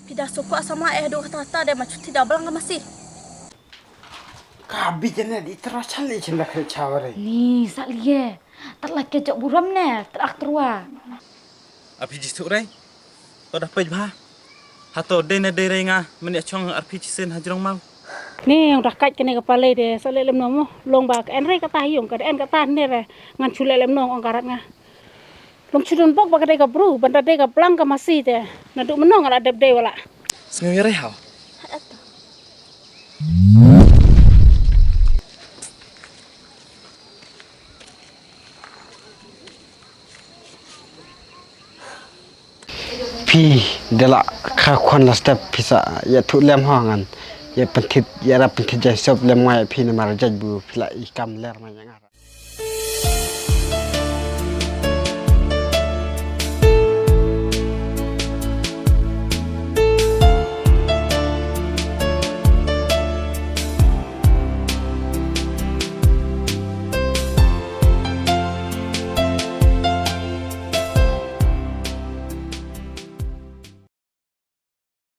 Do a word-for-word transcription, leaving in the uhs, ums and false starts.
Phi da suk kwah sama eh, haduh katta katta de ma chuti da blang ka masi. Ka bi jane di tara chale chin da kre chaware. Ni sa liye. Tat la ke jok buram ne, trak trua. A phi ji suk rei. To da pej bha. Hato dei ne dei rei nga, men ya chong ar phi chi sen hajrong mau. Ni ong da kaj kene ka palei de, sa le lem no mo. Long ba ka en rei kata yung, ka de en kata ne re. Ngan chu le lem no ong ka rat nga. Long chu dun bok ba ka dei ka bru, ban da dei ka blang ka masi te. Naduh mynno nga la dep dei wala. Sngew ya rei hau. Phi de la kha khon la step phi sa ya thu lem ha ngan. Ya pentit ya ra pentit jai sop lem ngai phi ne mar jaj bu phi la i kam ler ma ya ngar.